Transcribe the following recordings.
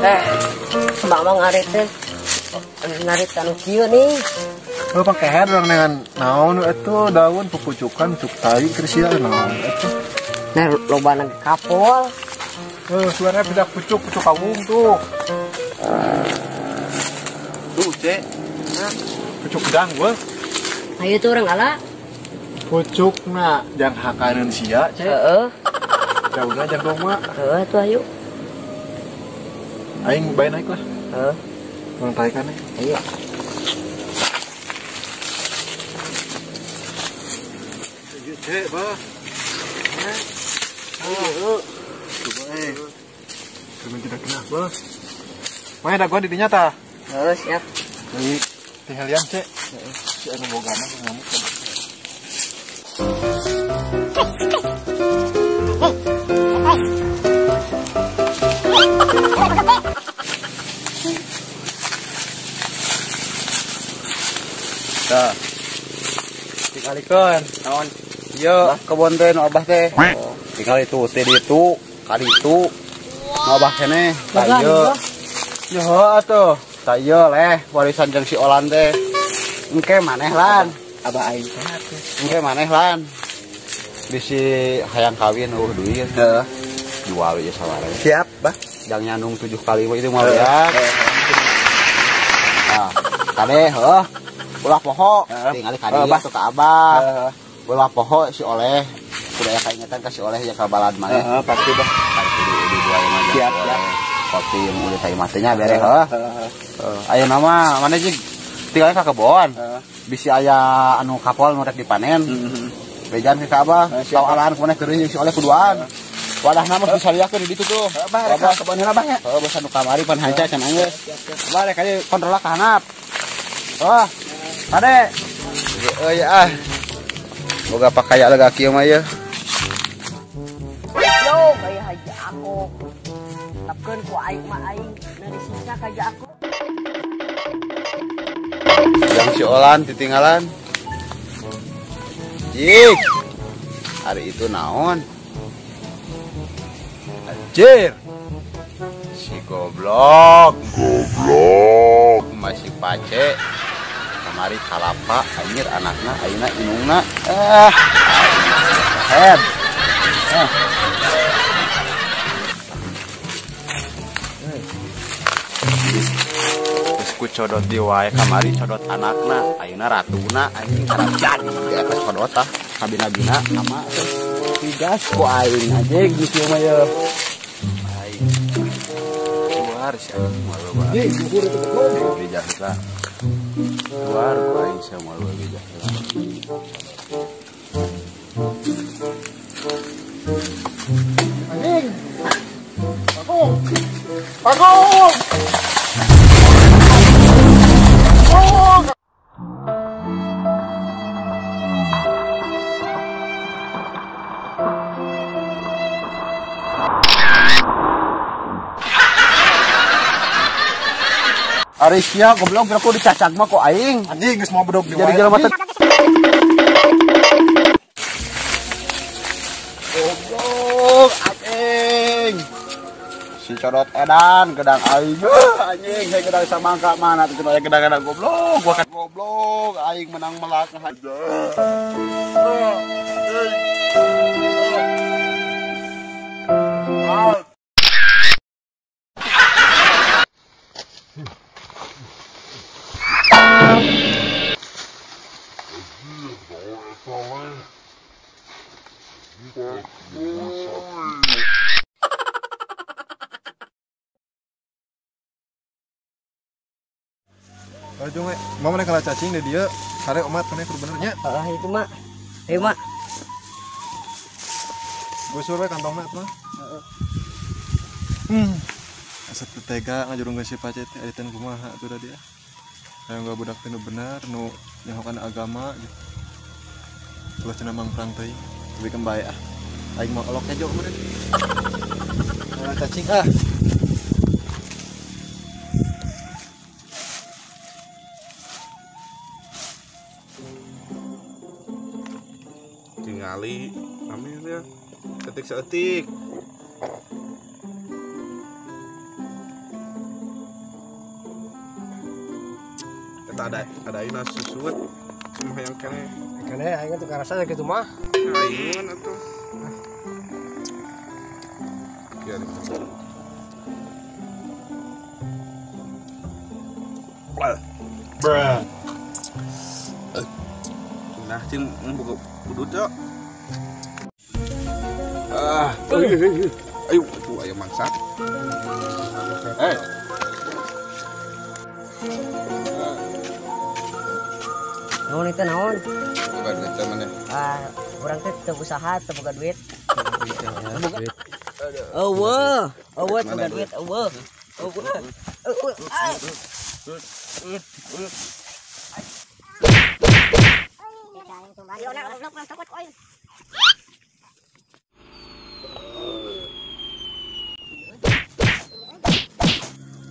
Mak ngarit teh. Narit anu kieu nih. Heuh pangkeher urang dengan naon atuh daun pupucukan cuk tai keur sia naon atuh. Nah lobana kapol. Heuh suaranya pindah pucuk pucuk kawung tuh. Tuh, Cek. Pucuk gedang gua. Ayo tuh urang ala. Pucukna jang hakaneun sia, Cek. Heeh. Daunna jang doma. Heeh tuh ayo. Aing bae naik lah. Heeh. Urang tarikan nih. Ayo. Ayo, Cek, bah. Ayo. Coba Kami tidak kena, bah. Mana ada gua di dinya tah? Heeh, siap. Jadi tinggal Cek. Si anu bogana ngamuk. Tah. Dikalikeun. Naon? Ieu kebon teh nu abah teh. Tinggal itu teh ditu, kali itu. Nu abah keneh. Tah ieu. Yo atuh. Tah ieu leh warisan jeung si Olan teh. Engke maneh lan. Abah aing teh atuh. Engke maneh lan. Bisi hayang kawin eueuh duit. Heeh. Jual we saware. Siap, Bah. Jang nyandung 7 kali we itu mah ya. Nah, kade heuh. Ulah poho, tinggal ka dieu atuh ka abah. Ulah poho si oleh. Kudu aya kaingetan ka si oleh ya ka balad maneh. Heeh, pasti bah. Kudu dua mah. Siap, siap. Kopi yang udah tai matenya bere heuh. Ayeuna mah maneh jeung tinggal ka kebon. Bisi aya anu kapol nu rek dipanen. Bejan ka abah, tau alahan ku maneh teuring jeung si oleh kuduan. Wadahna mah disaliakeun di ditu tuh. Abah rek ka kebon heula bah nya. Heuh, basa nu kamari pan hanca can anggeus. Abah rek ka kontrol ka handap. Wah. Ade. Euy ah. Boga pakaya lega kieu mah ieu. Yo, aya haja aku. Tapkeun ku aing mah aing na disiksa ka haja aku. Jang si Olan ditinggalan. Jik. Hari itu naon? Anjir. Si goblok. Goblok. Masih pace. Kamari kalapa anjir anakna ayeuna inungna. Head. Geus ku codot di wae kamari codot anakna, ayeuna ratuna anjing karajan di atas codot tah kabina-bina sama digas ku aing anjing di kieu mah ye. Aing keluar si anjing moal loba. Beja heula. Keluar ku aing sia moal beja heula. Anjing. Bagong. Bagong. Bagong. Ari sia goblok kira ku dicacag mah ku aing. Anjing geus mau bedog di jadi jelema teh. Goblok anjing. Si codot edan gedang aing. Anjing saya gedang samangka mana tuh aya gedang-gedang goblok. Gua kan goblok aing menang melak aja. Aduh, mama mana kalah cacing deh dia. Sare omat mana kudu bener nya. Heeh, itu mak. Ayo mak. Gusur we kantongna atuh. Heeh. Asa teu tega ngajurungkeun si Pace teh ari teh kumaha atuh da dia. Hayang gak budak teh nu bener nu nyahokan agama gitu. Ulah cenah mangprang teuing. Tapi kan bae ah. Aing mau elok kejo meureun. Kalah cacing ah. Tingali amin ya ketik seetik. Ada ada susut. Cuma hayang keneh. Keneh aing teh karasa kitu mah. Aing atuh. Kieu. Bruh. Nah, cing buka udut ya. Ah, ayo, tuh ayo mangsa. Eh. Naon itu naon? Boga duit teh maneh. Ah, urang teh teu usaha, teu boga duit. Eueuh, eueuh teu boga duit, eueuh. Eueuh. Eueuh.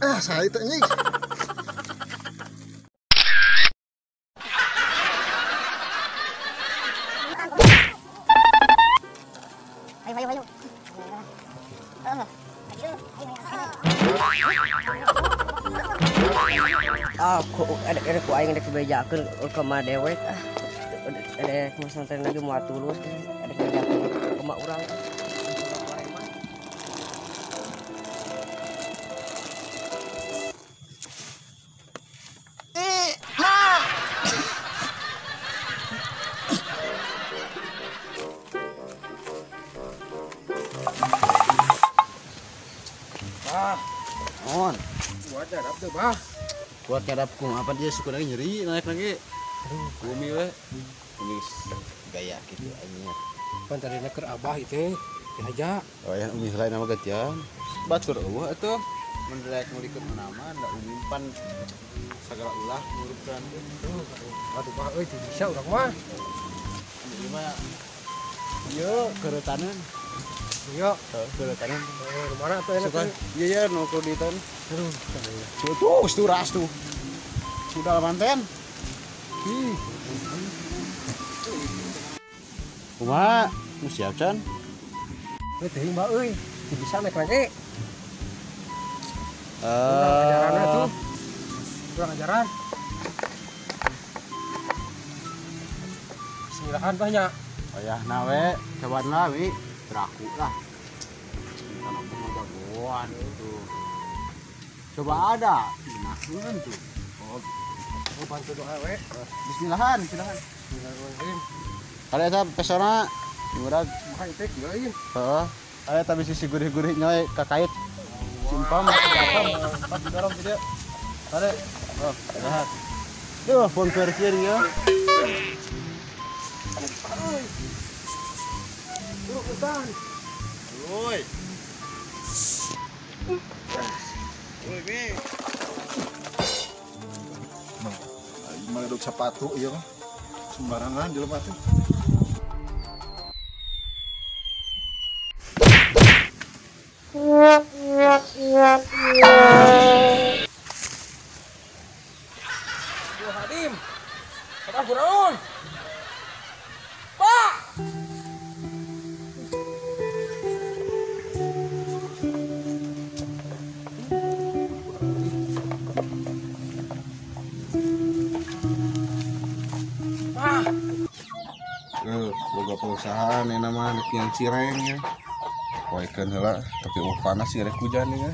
Ah, saya itu anjing. Ah, kok ada ku aing rek bejakeun ka ma dewek ah. Ada pesantren lagi mau tulus ada bejakeun ka ma urang. Ah, on. Kuat nyarap tuh, Bah. Kuat nyarap kum apa dia suku lagi nyeri naik lagi. Aduh, bumi we. Bumi gaya gitu anjing. Pan tadi keur abah itu dihaja. Oh ya umi lain nama gantian. Batur eueuh atuh. Mun rek ngulikeun nama da umi pan sagala ulah ngurupkeun. Aduh, Bah euy teu bisa urang mah. Umi mah ieu keuretaneun. Iya, keuretaneun. Mana atuh enak. Iya ya nu kreditan. Aduh, tuh, tuh ras tuh. Sudah manten. Ih. Kumaha? Nu siap can? Euy teuing Mbak euy, teu bisa naik lagi. Kurang ajaran atuh. Kurang ajaran. Bismillahan banyak. Wayahna we, cobaan lah wi. Beraku lah. Kan aku mau jagoan gitu. Coba ada, dinakeun tuh. Oh, bantu doa we. Bismillahan, bismillahan. Bismillahirrahmanirrahim. Ada eta pesona murag mah itu kieu euy. Heeh. Ada tapi sisi gurih-gurih nyoy kakait. Simpam, pas didorong kieu. Tare. Oh, sehat. Duh, pon versi nya. Turun hutan. Woi. Woi, Mi. Mang, aing mah sepatu ieu mah. Sembarangan jelema teh. Yo Hadim. Abah kunaon? Pak. Boga perusahaan yang nama yang cireng ya. Poekeun heula tapi eueuh panas sih rek hujan ya.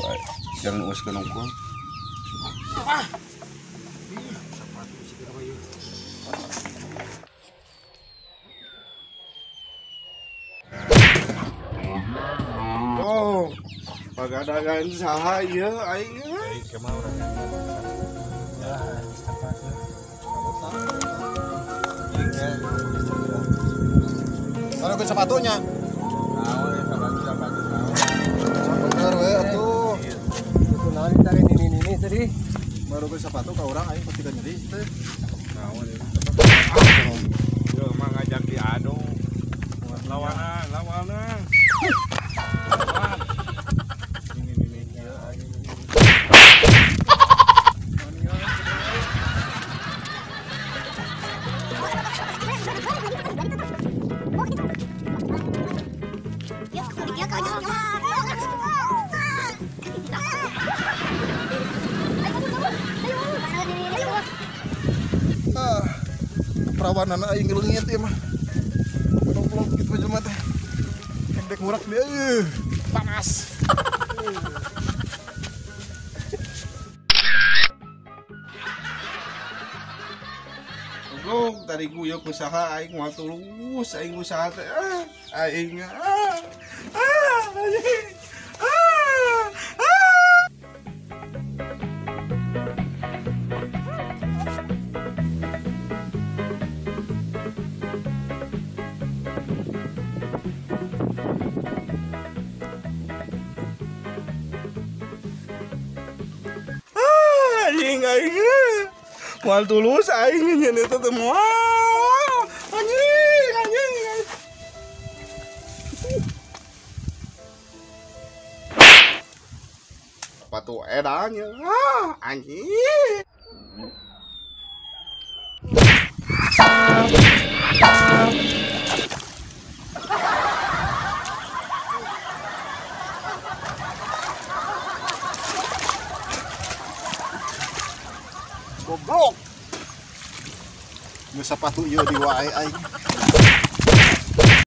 Baik, jangan uuskeun unggul. Ah. Ih, sepatu sih kenapa ieu? Oh, pagadagan saha ieu aing. Aing kumaha urang. Ya, sepatu. Kalau ke sepatunya. Naon ya sepatu naon. Bener we atuh. Itu naon tadi ini tadi. Baru ke sepatu ka urang aing pasti nyeri teh. Naon ya. Yo mah ngajak diadu. Lawanan, lawanan. Lawan. Ini ya aing. Kalakuanana aing ngeleungit ieu mah. Goblok kitu jelema teh. Dek ngurak dia. Panas. Goblok tadi guyok usaha aing moal tulus aing usaha teh aing anjing. Anjing aing moal tulus aing nyeun eta teh moal anjing anjing. Sepatu edan ya anjing. Goblok. Geus sapatu ieu di wae aing.